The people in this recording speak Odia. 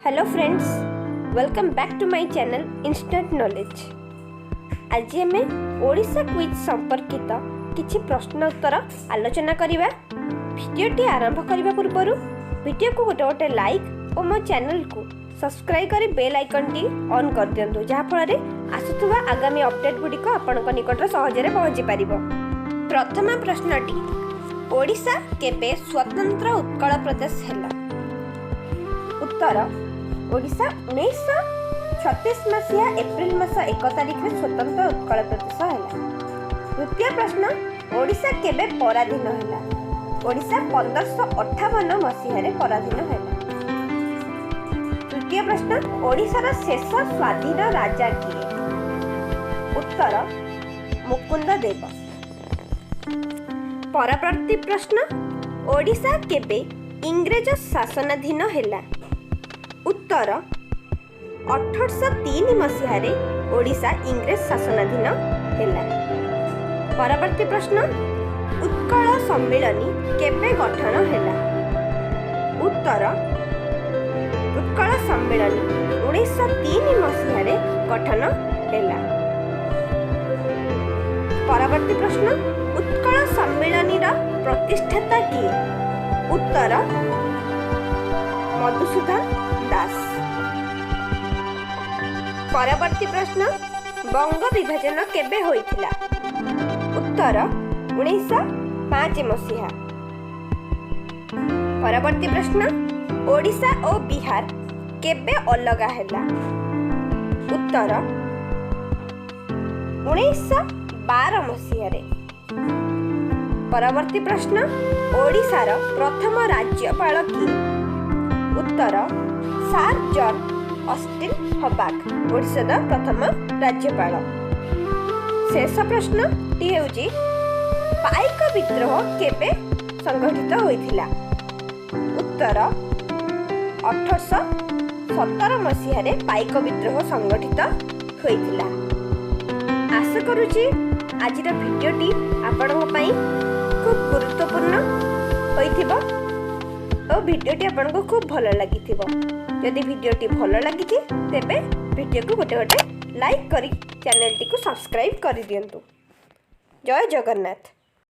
Hello friends, welcome back to my channel Instant Knowledge. ଆଜି ଆମେ ଓଡ଼ିଶା କୁଇଜ୍ ସମ୍ପର୍କିତ କିଛି ପ୍ରଶ୍ନ ଉତ୍ତର ଆଲୋଚନା କରିବା। ଭିଡ଼ିଓଟି ଆରମ୍ଭ କରିବା ପୂର୍ବରୁ ଭିଡ଼ିଓକୁ ଗୋଟେ ଗୋଟେ ଲାଇକ୍ ଓ ମୋ ଚ୍ୟାନେଲକୁ ସବସ୍କ୍ରାଇବ୍ କରି ବେଲ୍ ଆଇକନ୍ଟି ଅନ୍ କରିଦିଅନ୍ତୁ, ଯାହାଫଳରେ ଆସୁଥିବା ଆଗାମୀ ଅପଡ଼େଟ୍ ଗୁଡ଼ିକ ଆପଣଙ୍କ ନିକଟରେ ସହଜରେ ପହଞ୍ଚି ପାରିବ। ପ୍ରଥମ ପ୍ରଶ୍ନଟି, ଓଡ଼ିଶା କେବେ ସ୍ୱତନ୍ତ୍ର ଉତ୍କଳ ପ୍ରଦେଶ ହେଲା? ଉତ୍ତର, ଓଡ଼ିଶା 1936 ମସିହା ଏପ୍ରିଲ ମାସ 1 ତାରିଖରେ ସ୍ୱତନ୍ତ୍ର ଉତ୍କଳ ପ୍ରଦେଶ ହେଲା। ଦ୍ୱିତୀୟ ପ୍ରଶ୍ନ, ଓଡ଼ିଶା କେବେ ପରାଧୀନ ହେଲା? ଓଡ଼ିଶା 1558 ମସିହାରେ ପରାଧୀନ ହେଲା। ତୃତୀୟ ପ୍ରଶ୍ନ, ଓଡ଼ିଶାର ଶେଷ ସ୍ୱାଧୀନ ରାଜା କିଏ? ଉତ୍ତର, ମୁକୁନ୍ଦ ଦେବ। ପରବର୍ତ୍ତୀ ପ୍ରଶ୍ନ, ଓଡ଼ିଶା କେବେ ଇଂରେଜ ଶାସନାଧୀନ ହେଲା? ଉତ୍ତର, 1803 ମସିହାରେ ଓଡ଼ିଶା ଇଂରେଜ ଶାସନାଧୀନ ହେଲା। ପରବର୍ତ୍ତୀ ପ୍ରଶ୍ନ, ଉତ୍କଳ ସମ୍ମିଳନୀ କେବେ ଗଠନ ହେଲା? ଉତ୍ତର, ଉତ୍କଳ ସମ୍ମିଳନୀ 1903 ମସିହାରେ ଗଠନ ହେଲା। ପରବର୍ତ୍ତୀ ପ୍ରଶ୍ନ, ଉତ୍କଳ ସମ୍ମିଳନୀର ପ୍ରତିଷ୍ଠାତା କିଏ? ଉତ୍ତର, ମଧୁସୂଦନ ଦାସ। ପରବର୍ତ୍ତୀ ପ୍ରଶ୍ନ, ବଙ୍ଗ ବିଭାଜନ କେବେ ହୋଇଥିଲା? ଉତ୍ତର, 1905 ମସିହା। ପରବର୍ତ୍ତୀ ପ୍ରଶ୍ନ, ଓଡ଼ିଶା ଓ ବିହାର କେବେ ଅଲଗା ହେଲା? ଉତ୍ତର, 1912 ମସିହାରେ। ପରବର୍ତ୍ତୀ ପ୍ରଶ୍ନ, ଓଡ଼ିଶାର ପ୍ରଥମ ରାଜ୍ୟପାଳ କିଏ? ଉତ୍ତର, ସାର୍ ଜନ୍ ଅଷ୍ଟିନ୍ ହବାକ୍ ଓଡ଼ିଶାର ପ୍ରଥମ ରାଜ୍ୟପାଳ। ଶେଷ ପ୍ରଶ୍ନଟି ହେଉଛି, ପାଇକ ବିଦ୍ରୋହ କେବେ ସଂଗଠିତ ହୋଇଥିଲା? ଉତ୍ତର, 1817 ମସିହାରେ ପାଇକ ବିଦ୍ରୋହ ସଂଗଠିତ ହୋଇଥିଲା। ଆଶା କରୁଛି ଆଜିର ଭିଡ଼ିଓଟି ଆପଣଙ୍କ ପାଇଁ ଖୁବ୍ ଗୁରୁତ୍ୱପୂର୍ଣ୍ଣ ହୋଇଥିବ ଓ ଭିଡ଼ିଓଟି ଆପଣଙ୍କୁ ଖୁବ୍ ଭଲ ଲାଗିଥିବ। ଯଦି ଭିଡ଼ିଓଟି ଭଲ ଲାଗିଛି, ତେବେ ଭିଡ଼ିଓକୁ ଗୋଟେ ଗୋଟେ ଲାଇକ୍ କରି ଚ୍ୟାନେଲଟିକୁ ସବସ୍କ୍ରାଇବ୍ କରିଦିଅନ୍ତୁ। ଜୟ ଜଗନ୍ନାଥ।